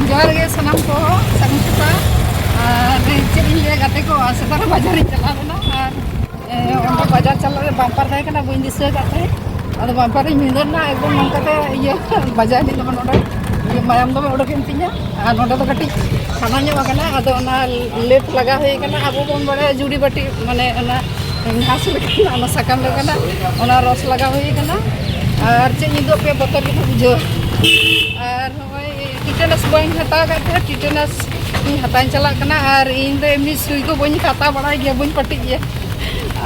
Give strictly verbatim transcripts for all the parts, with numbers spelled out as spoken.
ᱡᱚᱦᱟᱨ ᱜᱮ ᱥᱟᱱᱟᱢ ᱠᱚ, ᱥᱟᱹᱜᱩᱱ ᱥᱮᱛᱟᱜ᱾ ᱟᱨ ᱪᱮᱫ ᱤᱧ ᱞᱟᱹᱭᱟ, ᱜᱟᱛᱮ ᱠᱚ, ᱥᱮᱛᱟᱜ ᱨᱮ ᱵᱟᱡᱟᱨᱤᱧ ᱪᱟᱞᱟᱣ ᱞᱮᱱᱟ ᱟᱨ, ᱮ, ᱚᱸᱰᱮ ᱵᱟᱡᱟᱨ ᱪᱟᱞᱟᱜ ᱨᱮ ᱵᱟᱢᱯᱟᱨ ᱛᱟᱦᱮᱸ ᱠᱟᱱᱟ, ᱵᱟᱹᱧ ᱫᱤᱥᱟᱹ ᱟᱠᱟᱫ ᱛᱟᱦᱮᱸᱫ᱾ ᱟᱫᱚ ᱵᱟᱢᱯᱟᱨ ᱨᱤᱧ ᱵᱷᱤᱸᱫᱟᱹᱲ ᱮᱱᱟ ᱮᱠᱫᱚᱢ ᱱᱚᱝᱠᱟᱛᱮ, ᱤᱭᱟᱹ, ᱵᱟᱡᱟᱨ ᱨᱤᱧ ᱫᱚ ᱱᱚᱰᱮ, ᱤᱭᱟᱹ, ᱢᱟᱭᱟᱢ ᱫᱚᱢᱮ ᱩᱰᱩᱠᱮᱱ ᱛᱤᱧᱟ᱾ ᱟᱨ ᱱᱚᱰᱮ ᱫᱚ ᱠᱟᱹᱴᱤᱡ ᱯᱷᱟᱱᱟ ᱧᱚᱜ ᱟᱠᱟᱱᱟ, ᱟᱫᱚ ᱚᱱᱟ ᱞᱮᱯ ᱞᱟᱜᱟᱣ ᱦᱩᱭ ᱟᱠᱟᱱᱟ᱾ ᱟᱵᱚ ᱵᱚᱱ ᱵᱟᱲᱟᱭᱟ ᱡᱩᱲᱤ ᱵᱟᱹᱴᱤ, ᱢᱟᱱᱮ ᱚᱱᱟ ᱜᱷᱟᱥ ᱞᱮᱠᱟᱱᱟᱜ, ᱚᱱᱟ ᱥᱟᱠᱟᱢ ᱞᱮᱠᱟᱱᱟᱜ, ᱚᱱᱟ ᱨᱚᱥ ᱞᱟᱜᱟᱣ ᱦᱩᱭ ᱟᱠᱟᱱᱟ᱾ ᱟᱨ ᱪᱮᱫ ᱧᱤᱫᱟᱹ ᱯᱮ ᱵᱚᱛᱚᱨ ᱜᱮᱯᱮ ᱵᱩᱡᱷᱟᱹᱣᱟ᱾ ᱟᱨ ᱱᱚᱜᱼᱚᱭ ᱴᱤᱴᱮᱱᱟᱥ ᱵᱟᱹᱧ ᱦᱟᱛᱟᱣ ᱟᱠᱟᱫ ᱛᱟᱦᱮᱸᱫ, ᱴᱤᱴᱮᱱᱟᱥ ᱤᱧ ᱦᱟᱛᱟᱣ ᱤᱧ ᱪᱟᱞᱟᱜ ᱠᱟᱱᱟ᱾ ᱟᱨ ᱤᱧ ᱫᱚ ᱮᱢᱱᱤ ᱥᱩᱭ ᱠᱚ ᱵᱟᱹᱧ ᱦᱟᱛᱟᱣ ᱵᱟᱲᱟᱭ ᱜᱮᱭᱟ, ᱵᱟᱹᱧ ᱯᱟᱹᱴᱤᱜ ᱜᱮᱭᱟ᱾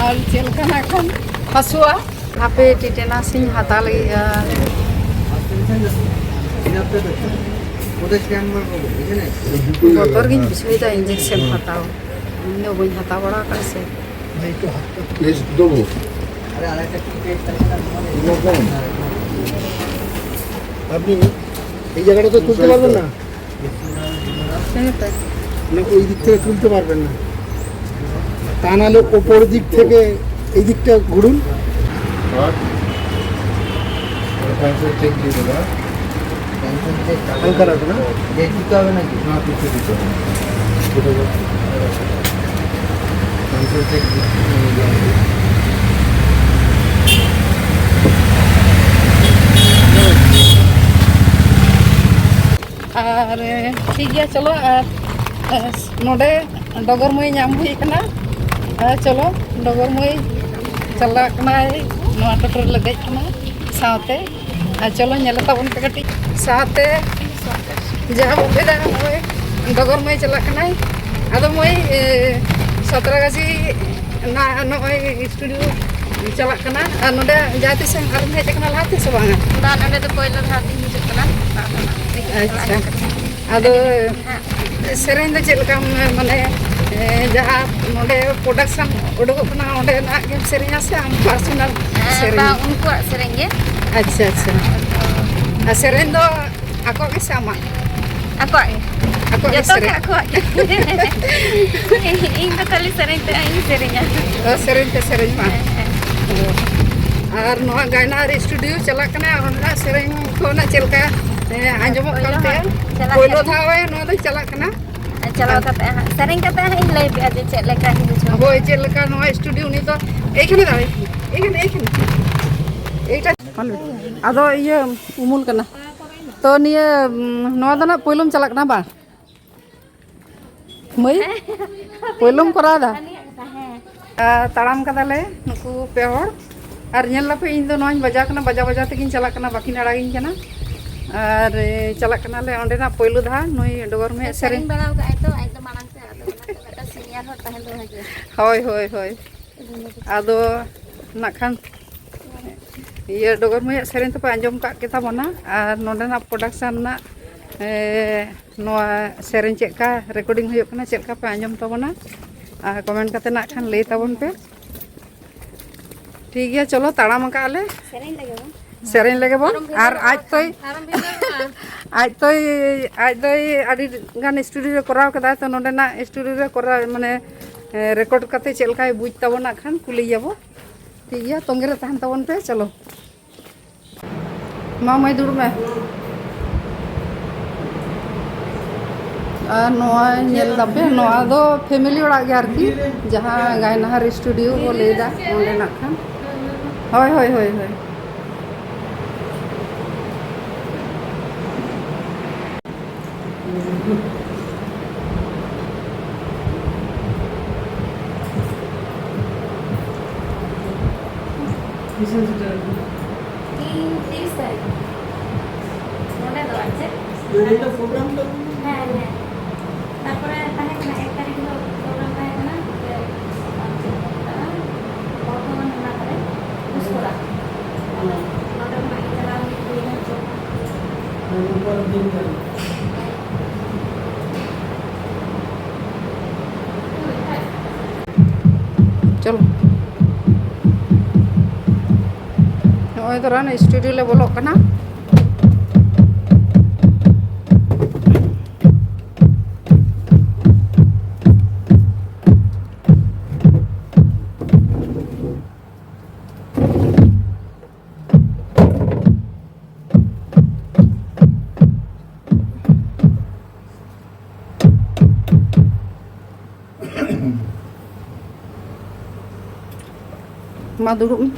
ᱟᱨ ᱪᱮᱫ ᱞᱮᱠᱟ ᱱᱟᱜ ᱠᱷᱟᱱ ᱦᱟᱹᱥᱩᱣᱟ᱾ ᱦᱟᱯᱮ, ᱴᱤᱴᱮᱱᱟᱥ ᱤᱧ ᱦᱟᱛᱟᱣ ᱞᱟᱹᱜᱤᱫᱼᱟ᱾ ᱵᱚᱛᱚᱨ ᱜᱤᱧ ᱵᱩᱡᱷᱟᱹᱣᱮᱫᱟ ᱤᱧᱡᱮᱠᱥᱮᱱ ᱦᱟᱛᱟᱣ, ᱤᱧ ᱫᱚ ᱵᱟᱹᱧ ᱦᱟᱛᱟᱣ ᱵᱟᱲᱟ ᱟᱠᱟᱫ ᱥᱮ᱾ টেস্ট দেবো। আপনি এই জায়গাটা তো তুলতে পারবেন না। না, ওই দিক থেকে তুলতে পারবেন না। তা নাহলে ওপর দিক থেকে এই দিকটা ঘুরুন। হালকা রাখো না। ᱟᱨ ᱴᱷᱤᱠ ᱜᱮᱭᱟ, ᱪᱚᱞᱚ᱾ ᱟᱨ ᱱᱚᱰᱮ ᱰᱚᱜᱚᱨ ᱢᱟᱹᱭ ᱧᱟᱢ ᱦᱩᱭ ᱠᱟᱱᱟ᱾ ᱟᱨ ᱪᱚᱞᱚ, ᱰᱚᱜᱚᱨ ᱢᱟᱹᱭ ᱪᱟᱞᱟᱜ ᱠᱟᱱᱟᱭ, ᱱᱚᱣᱟ ᱴᱳᱴᱳ ᱨᱮᱞᱮ ᱫᱮᱡ ᱠᱟᱱᱟ ᱥᱟᱶᱛᱮ᱾ ᱟᱨ ᱪᱚᱞᱚ, ᱧᱮᱞ ᱛᱟᱵᱚᱱ ᱯᱮ ᱠᱟᱹᱴᱤᱡ ᱥᱟᱶᱛᱮ᱾ ᱡᱟᱦᱟᱸ ᱵᱚᱱ ᱞᱟᱹᱭᱫᱟ, ᱱᱚᱜᱼᱚᱭ ᱰᱚᱜᱚᱨ ᱢᱟᱹᱭ ᱪᱟᱞᱟᱜ ᱠᱟᱱᱟᱭ᱾ ᱟᱫᱚ ᱢᱟᱹᱭ, ᱮ, ᱥᱟᱸᱛᱨᱟᱜᱟᱪᱷᱤ ᱱᱟ-, ᱱᱚᱜᱼᱚᱭ ᱥᱴᱩᱰᱤᱭᱳ ᱪᱟᱞᱟᱜ ᱠᱟᱱᱟ᱾ ᱟᱨ ᱱᱚᱰᱮ ᱡᱟᱦᱟᱸ ᱛᱤᱥ ᱮᱢ ᱟᱨᱮᱢ ᱦᱮᱡ ᱟᱠᱟᱱᱟ ᱞᱟᱦᱟ ᱛᱤᱥ ᱦᱚᱸ ᱵᱟᱝᱟ? ᱵᱟᱝ, ᱱᱚᱰᱮ ᱫᱚ ᱯᱳᱭᱞᱳ ᱫᱷᱟᱣ ᱛᱤᱧ ᱦᱤᱡᱩᱜ ᱠᱟᱱᱟ᱾ ᱟᱪᱪᱷᱟ᱾ ᱟᱫᱚ ᱥᱮᱨᱮᱧ ᱫᱚ ᱪᱮᱫ ᱞᱮᱠᱟᱢ, ᱢᱟᱱᱮ, ᱮ, ᱡᱟᱦᱟᱸ ᱱᱚᱰᱮ ᱯᱨᱚᱰᱟᱠᱥᱚᱱ ᱩᱰᱩᱠᱚᱜ ᱠᱟᱱᱟ, ᱚᱸᱰᱮᱱᱟᱜ ᱜᱮᱢ ᱥᱮᱨᱮᱧᱟ ᱥᱮ ᱟᱢ ᱯᱟᱨᱥᱚᱱᱟᱞ ᱥᱮᱨᱮᱧ? ᱵᱟᱝ, ᱩᱱᱠᱩᱣᱟᱜ ᱥᱮᱨᱮᱧ ᱜᱮ᱾ ᱟᱪᱪᱷᱟ, ᱟᱪᱪᱷᱟ᱾ ᱟᱨ ᱥᱮᱨᱮᱧ ᱫᱚ ᱟᱠᱚᱣᱟᱜ ᱜᱮ ᱥᱮ ᱟᱢᱟᱜ? ᱟᱠᱚᱣᱟᱜ ᱜᱮ᱾ ᱟᱠᱚᱣᱟᱜ ᱜᱮ ᱡᱚᱛᱚ ᱜᱮ ᱥᱮᱨᱮᱧ? ᱟᱠᱚᱣᱟᱜ ᱜᱮ᱾ ᱤᱧ ᱫᱚ ᱠᱷᱟᱹᱞᱤ ᱥᱮᱨᱮᱧ ᱛᱮ ᱤᱧ ᱥᱮᱨᱮᱧᱟ᱾ ᱚ, ᱥᱮᱨᱮᱧ ᱛᱮ ᱥᱮᱨᱮᱧ ᱢᱟ᱾ ᱦᱮᱸ, ᱦᱮᱸ᱾ ᱚ᱾ ᱟᱨ ᱱᱚᱣᱟ ᱜᱟᱭᱱᱟ ᱨᱮ ᱥᱴᱩᱰᱤᱭᱳ ᱪᱟᱞᱟᱜ ᱠᱟᱱᱟ, ᱚᱸᱰᱮᱱᱟᱜ ᱥᱮᱨᱮᱧ ᱠᱚ ᱚᱱᱟ ᱪᱮᱫ ᱞᱮᱠᱟ, ᱮ, ᱟᱸᱡᱚᱢᱚᱜ ᱠᱟᱱ ᱯᱳᱭᱞᱳ ᱛᱮ? ᱦᱟᱸᱜ ᱪᱟᱞᱟᱜ ᱯᱳᱭᱞᱳ ᱠᱟᱱᱟ᱾ ᱫᱷᱟᱣ ᱮ ᱱᱚᱣᱟ ᱫᱚ ᱪᱟᱞᱟᱜ ᱠᱟᱱᱟ᱾ ᱪᱟᱞᱟᱣ ᱠᱟᱛᱮ ᱦᱟᱸᱜ, ᱥᱮᱨᱮᱧ ᱠᱟᱛᱮ ᱦᱟᱸᱜ ᱤᱧ ᱞᱟᱹᱭ ᱟᱯᱮᱭᱟ ᱡᱮ ᱪᱮᱫ ᱞᱮᱠᱟ ᱤᱧ ᱵᱩᱡᱷᱟᱹᱣ᱾ ᱦᱳᱭ, ᱪᱮᱫ ᱞᱮᱠᱟ ᱱᱚᱣᱟ ᱥᱴᱩᱰᱤᱭᱳ ᱩᱱᱤ ᱫᱚ ᱮᱭ ᱠᱷᱟᱱᱮ ᱫᱟᱲᱮ, ᱮᱭ ᱠᱷᱟᱱᱮ, ᱮᱭ ᱠᱷᱟᱱᱮ᱾ ᱮᱭᱴᱟ᱾ ᱟᱫᱚ ᱤᱭᱟᱹ ᱩᱢᱩᱞ ᱠᱟᱱᱟ᱾ ᱛᱚ ᱱᱤᱭᱟᱹ, ᱩᱸ, ᱱᱚᱣᱟ ᱫᱚ ᱱᱟᱜ ᱯᱳᱭᱞᱳᱢ ᱪᱟᱞᱟᱜ ᱠᱟᱱᱟ ᱵᱟᱝ? ᱢᱟᱹᱭ, ᱯᱳᱭᱞᱳᱢ ᱠᱚᱨᱟᱣ ᱮᱫᱟ? ᱟᱨ ᱛᱟᱲᱟᱢ ᱠᱟᱫᱟᱞᱮ ᱱᱩᱠᱩ ᱯᱮ ᱦᱚᱲ᱾ ᱟᱨ ᱧᱮᱞ ᱫᱟᱯᱮ, ᱤᱧ ᱫᱚ ᱱᱚᱣᱟᱧ ᱵᱟᱡᱟᱣ ᱠᱟᱱᱟ, ᱵᱟᱡᱟ ᱵᱟᱡᱟ ᱛᱮᱜᱤᱧ ᱪᱟᱞᱟᱜ ᱠᱟᱱᱟ, ᱵᱟᱹᱠᱤᱱ ᱟᱲᱟᱜᱤᱧ ᱠᱟᱱᱟ᱾ ᱟᱨ, ᱮ, ᱪᱟᱞᱟᱜ ᱠᱟᱱᱟᱞᱮ ᱚᱸᱰᱮᱱᱟᱜ ᱯᱳᱭᱞᱳ ᱫᱷᱟᱣ ᱱᱩᱭ ᱰᱚᱜᱚᱨ ᱢᱟᱹᱭᱟᱜ ᱥᱮᱨᱮᱧ᱾ ᱥᱮᱨᱮᱧ ᱵᱟᱲᱟᱣ ᱠᱟᱜᱼᱟᱭ ᱛᱚ, ᱟᱡ ᱫᱚ ᱢᱟᱲᱟᱝ ᱛᱮ, ᱟᱫᱚ ᱚᱱᱟᱛᱮ ᱢᱤᱫᱴᱟᱝ ᱥᱤᱱᱤᱭᱟᱨ ᱦᱚᱲ ᱛᱟᱦᱮᱸ ᱫᱚ ᱵᱷᱟᱜᱮᱭᱟ᱾ ᱦᱳᱭ, ᱦᱳᱭ, ᱦᱳᱭ᱾ ᱟᱫᱚ ᱱᱟᱜ ᱠᱷᱟᱱ ᱤᱭᱟᱹ ᱰᱚᱜᱚᱨ ᱢᱟᱹᱭᱟᱜ ᱥᱮᱨᱮᱧ ᱛᱚᱯᱮ ᱟᱸᱡᱚᱢ ᱠᱟᱜ ᱜᱮᱛᱟ ᱵᱚᱱᱟ, ᱟᱨ ᱱᱚᱸᱰᱮᱱᱟᱜ ᱯᱨᱚᱰᱟᱠᱥᱚᱱ ᱨᱮᱱᱟᱜ, ᱮ, ᱱᱚᱣᱟ ᱥᱮᱨᱮᱧ ᱪᱮᱫ ᱞᱮᱠᱟ ᱨᱮᱠᱚᱨᱰᱤᱝ ᱦᱩᱭᱩᱜ ᱠᱟᱱᱟ, ᱪᱮᱫ ᱞᱮᱠᱟ ᱯᱮ ᱟᱸᱡᱚᱢ ᱛᱟᱵᱚᱱᱟ, ᱟᱨ ᱠᱚᱢᱮᱱᱴ ᱠᱟᱛᱮ ᱱᱟᱜ ᱠᱷᱟᱱ ᱞᱟᱹᱭ ᱛᱟᱵᱚᱱ ᱯᱮ᱾ ᱴᱷᱤᱠ ᱜᱮᱭᱟ, ᱪᱚᱞᱚ ᱛᱟᱲᱟᱢ ᱟᱠᱟᱜᱼᱟ ᱞᱮ᱾ ᱥᱮᱨᱮᱧ ᱞᱮᱜᱮ ᱵᱚᱱ᱾ ᱥᱮᱨᱮᱧ ᱞᱮᱜᱮ ᱵᱚᱱ᱾ ᱟᱨᱚᱢ ᱟᱨ ᱵᱷᱤᱲᱟᱹᱜᱼᱟ ᱟᱡ ᱛᱚᱭ ᱠᱷᱟᱱ, ᱟᱨᱚᱢ ᱵᱷᱤᱲᱟᱹᱜᱼᱟ᱾ ᱟᱡ ᱛᱚᱭ, ᱟᱡ ᱫᱚᱭ ᱟᱹᱰᱤ ᱜᱟᱱ ᱥᱴᱩᱰᱤᱭᱳ ᱨᱮ ᱠᱚᱨᱟᱣ ᱠᱟᱫᱟᱭ, ᱛᱚ ᱱᱚᱸᱰᱮᱱᱟᱜ ᱥᱴᱩᱰᱤᱭᱳ ᱨᱮ ᱠᱚᱨᱟᱣ, ᱢᱟᱱᱮ, ᱨᱮᱠᱚᱨᱰ ᱠᱟᱛᱮ ᱪᱮᱫ ᱞᱮᱠᱟᱭ ᱵᱩᱡᱽ ᱛᱟᱵᱚᱱᱟ ᱠᱷᱟᱱ ᱠᱩᱞᱤᱭᱮᱭᱟᱵᱚ᱾ ᱴᱷᱤᱠ ᱜᱮᱭᱟ, ᱛᱚᱸᱜᱮ ᱨᱮ ᱛᱟᱦᱮᱱ ᱛᱟᱵᱚᱱ ᱯᱮ᱾ ᱪᱚᱞᱚ, ᱢᱟ ᱢᱟᱹᱭ, ᱫᱩᱲᱩᱵ ᱢᱮ᱾ ᱟᱨ ᱱᱚᱣᱟ ᱧᱮᱞ ᱫᱟᱯᱮ, ᱱᱚᱣᱟ ᱫᱚ ᱯᱷᱮᱢᱮᱞᱤ ᱚᱲᱟᱜ ᱜᱮ ᱟᱨᱠᱤ, ᱡᱟᱦᱟᱸ ᱜᱟᱭᱱᱟᱦᱟᱨ ᱥᱴᱩᱰᱤᱭᱳ ᱠᱚ ᱞᱟᱹᱭᱫᱟ ᱚᱸᱰᱮᱱᱟᱜ ᱠᱷᱟᱱ᱾ ᱦᱳᱭ, ᱦᱳᱭ, ᱦᱳᱭ, ᱦᱳᱭ᱾ ᱤᱧ ᱛᱤᱨᱤᱥ ᱛᱟᱹᱨᱤᱠᱷ ᱱᱚᱰᱮ ᱫᱚ ᱟᱨ ᱪᱮᱫ? ᱱᱚᱰᱮ ᱫᱚ ᱯᱨᱳᱜᱨᱟᱢ ᱫᱚ? ᱦᱮᱸ, ᱦᱮᱸ᱾ ᱛᱟᱨᱯᱚᱨᱮ ᱛᱟᱦᱮᱸ ᱠᱟᱱᱟ, ᱮᱠ ᱛᱟᱹᱨᱤᱠᱷ ᱦᱤᱞᱳᱜ ᱯᱨᱳᱜᱨᱟᱢ ᱛᱟᱦᱮᱸ ᱠᱟᱱᱟ, ᱤᱭᱟᱹ, ᱪᱮᱫ ᱠᱚ ᱢᱮᱛᱟᱜᱼᱟ? ᱵᱚᱨᱫᱷᱚᱢᱟᱱ ᱚᱱᱟ ᱠᱚᱨᱮ, ᱜᱷᱩᱥᱠᱚᱨᱟ᱾ ᱱᱚᱰᱮ ᱠᱷᱚᱱᱟᱜ ᱜᱮ ᱪᱟᱞᱟᱣ ᱦᱩᱭ ᱞᱮᱱᱟ᱾ ᱪᱚᱞᱚ᱾ ᱱᱚᱜᱼᱚᱭ ᱫᱚ ᱨᱟᱱ ᱥᱴᱩᱰᱤᱭᱳ ᱞᱮ ᱵᱚᱞᱚᱜ ᱠᱟᱱᱟ᱾ ᱢᱟ ᱫᱩᱲᱩᱵ ᱢᱮ᱾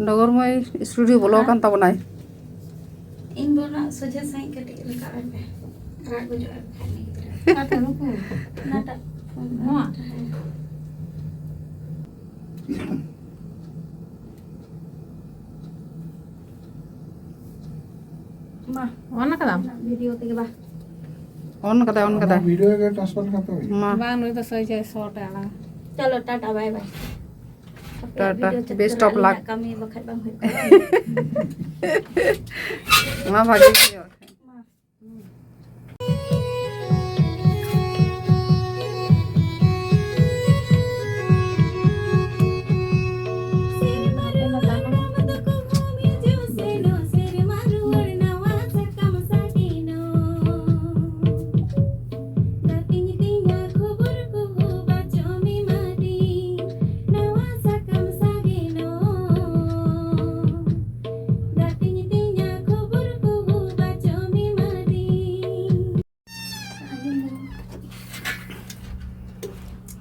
ᱰᱚᱜᱚᱨ ᱢᱟᱹᱭ ᱥᱴᱩᱰᱤᱭᱳ ᱵᱚᱞᱚ ᱟᱠᱟᱱ ᱛᱟᱵᱚᱱᱟᱭ᱾ ᱤᱧ ᱵᱚᱞ ᱱᱟᱜ ᱥᱚᱡᱷᱮ ᱥᱟᱺᱦᱤᱡ ᱠᱟᱹᱴᱤᱡ ᱨᱟᱠᱟᱵ ᱮᱱ ᱯᱮ᱾ ᱨᱟᱜ ᱜᱩᱡᱩᱜ ᱟᱭ ᱵᱟᱠᱷᱟᱡ ᱩᱱᱤ ᱜᱤᱫᱽᱨᱟᱹ᱾ ᱚᱠᱟᱴᱟᱜ ᱱᱩᱠᱩ? ᱚᱱᱟᱴᱟᱜ ᱯᱷᱳᱱ ᱱᱚᱣᱟ? ᱦᱮᱸ᱾ ᱢᱟ, ᱚᱱ ᱠᱟᱫᱟᱢ? ᱵᱷᱤᱰᱤᱭᱳ ᱛᱮᱜᱮ ᱵᱟ᱾ ᱚᱱ ᱠᱟᱫᱟᱭ, ᱚᱱ ᱠᱟᱫᱟᱭ᱾ ᱵᱷᱤᱰᱤᱭᱳ ᱜᱮ ᱴᱨᱟᱱᱥᱯᱟᱨ ᱠᱟᱛᱮ ᱦᱩᱭᱩᱜᱼᱟ᱾ ᱢᱟ᱾ ᱵᱟᱝ, ᱱᱩᱭ ᱫᱚ ᱥᱚᱡᱷᱮ ᱥᱚᱴ ᱮ ᱟᱲᱟᱜᱟ᱾ ᱪᱚᱞᱚ, ᱴᱟᱴᱟ, ᱵᱟᱭ ᱵᱟᱭ᱾ ᱴᱟᱴᱟ, ᱵᱷᱤᱰᱤᱭᱳ ᱪᱟᱹᱞᱩ best of luck᱾ ᱟᱹᱞᱤᱧᱟᱜ ᱠᱟᱹᱢᱤ ᱵᱟᱠᱷᱟᱡ ᱵᱟᱝ ᱦᱩᱭᱩᱜ ᱠᱟᱱᱟ᱾ ᱢᱟ, ᱵᱷᱟᱜᱮ ᱜᱮ ᱦᱩᱭᱩᱜᱼᱟ᱾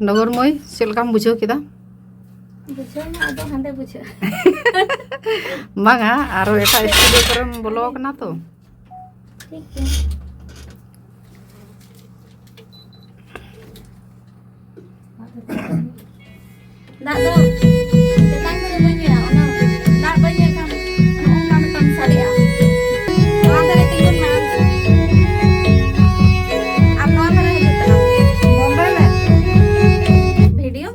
ᱰᱚᱜᱚᱨ ᱢᱟᱹᱭ, ᱪᱮᱫ ᱞᱮᱠᱟᱢ ᱵᱩᱡᱷᱟᱹᱣ ᱠᱮᱫᱟ? ᱵᱩᱡᱷᱟᱹᱣ ᱢᱟ ᱟᱫᱚ ᱦᱟᱸᱰᱮ ᱵᱩᱡᱷᱟᱹᱜᱼᱟ᱾ ᱵᱟᱝᱟ, ᱟᱨᱚ ᱮᱴᱟᱜ ᱥᱴᱩᱰᱤᱭᱳ ᱠᱚᱨᱮᱢ ᱵᱚᱞᱚ ᱟᱠᱟᱱᱟ ᱛᱚ᱾ ᱴᱷᱤᱠ ᱜᱮᱭᱟ᱾ ᱫᱟᱜ ᱫᱚ ᱛᱮᱛᱟᱝ ᱛᱮᱫᱚ ᱵᱟᱹᱧ ᱧᱩᱭᱟ, ᱚᱱᱟ ᱫᱟᱜ ᱵᱟᱹᱧ ᱧᱩᱭ ᱠᱷᱟᱱ ᱱᱚᱜᱼᱚ ᱱᱚᱝᱠᱟ ᱢᱤᱫᱴᱟᱝ ᱥᱟᱰᱮᱜᱼᱟ᱾ ᱱᱚᱣᱟ ᱫᱷᱟᱨᱮ ᱛᱤᱸᱜᱩᱱ ᱢᱮ ᱟᱢ ᱫᱚ᱾ ᱟᱢ ᱱᱚᱣᱟ ᱫᱷᱟᱨᱮ ᱦᱤᱡᱩᱜ ᱛᱟᱞᱟᱝ ᱢᱮ᱾ ᱵᱚᱱᱫᱚᱭ ᱢᱮ᱾ ᱵᱷᱤᱰᱤᱭᱳ?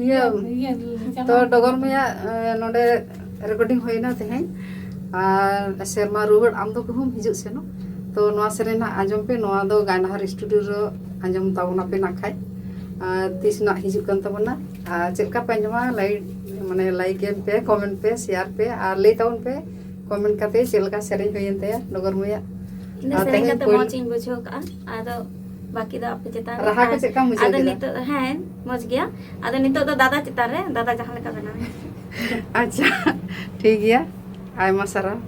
ᱤᱭᱟᱹ, ᱛᱚ ᱰᱚᱜᱚᱨ ᱢᱟᱹᱭᱟᱜ, ᱮ, ᱱᱚᱰᱮ ᱨᱮᱠᱚᱨᱰᱤᱝ ᱦᱩᱭᱱᱟ ᱛᱮᱦᱮᱧ᱾ ᱟᱨ ᱥᱮᱨᱢᱟ ᱨᱩᱣᱟᱹᱲ ᱟᱢ ᱫᱚ ᱠᱟᱹᱦᱩᱢ ᱦᱤᱡᱩᱜ ᱥᱮᱱᱚᱜ, ᱛᱚ ᱱᱚᱣᱟ ᱥᱮᱨᱮᱧ ᱱᱟᱜ ᱟᱸᱡᱚᱢ ᱯᱮ, ᱱᱚᱣᱟ ᱫᱚ ᱜᱟᱭᱱᱟᱦᱟᱨ ᱥᱴᱩᱰᱤᱭᱳ ᱨᱮ ᱟᱸᱡᱚᱢ ᱛᱟᱵᱚᱱᱟᱯᱮ ᱱᱟᱜ ᱠᱷᱟᱡ᱾ ᱟᱨ ᱛᱤᱥ ᱱᱟᱜ ᱦᱤᱡᱩᱜ ᱠᱟᱱ ᱛᱟᱵᱚᱱᱟ, ᱟᱨ ᱪᱮᱫ ᱞᱮᱠᱟ ᱯᱮ ᱟᱸᱡᱚᱢᱟ, ᱞᱟᱭᱤᱠ, ᱢᱟᱱᱮ ᱞᱟᱭᱤᱠ ᱮᱢ ᱯᱮ, ᱠᱚᱢᱮᱱᱴ ᱯᱮ, ᱥᱮᱭᱟᱨ ᱯᱮ, ᱟᱨ ᱞᱟᱹᱭ ᱛᱟᱵᱚᱱ ᱯᱮ ᱠᱚᱢᱮᱱᱴ ᱠᱟᱛᱮ ᱪᱮᱫ ᱞᱮᱠᱟ ᱥᱮᱨᱮᱧ ᱦᱩᱭᱮᱱ ᱛᱟᱭᱟ ᱰᱚᱜᱚᱨ ᱢᱟᱹᱭᱟᱜ᱾ ᱤᱧ ᱫᱚ ᱟᱨ ᱥᱮᱨᱮᱧ ᱛᱮᱦᱮᱧ ᱠᱟᱛᱮ ᱯᱳᱭᱞᱳ ᱢᱚᱡᱽ ᱤᱧ ᱵᱩᱡᱷᱟᱹᱣ ᱠᱟᱜᱼᱟ᱾ ᱟᱫᱚ ᱵᱟᱹᱠᱤ ᱫᱚ ᱟᱯᱮ ᱪᱮᱛᱟᱱ ᱨᱮ᱾ ᱨᱟᱦᱟ ᱠᱚ ᱟᱨ ᱪᱮᱫ ᱞᱮᱠᱟᱢ ᱵᱩᱡᱷᱟᱹᱣ ᱟᱫᱚ ᱠᱮᱫᱟ? ᱱᱤᱛᱚᱜ, ᱦᱮᱸ, ᱢᱚᱡᱽ ᱜᱮᱭᱟ᱾ ᱟᱫᱚ ᱱᱤᱛᱚᱜ ᱫᱚ ᱫᱟᱫᱟ ᱪᱮᱛᱟᱱ ᱨᱮ, ᱫᱟᱫᱟ ᱡᱟᱦᱟᱸ ᱞᱮᱠᱟ ᱵᱮᱱᱟᱣ᱾ ᱟᱪᱪᱷᱟ, ᱴᱷᱤᱠ ᱜᱮᱭᱟ, ᱟᱭᱢᱟ ᱥᱟᱨᱦᱟᱣ᱾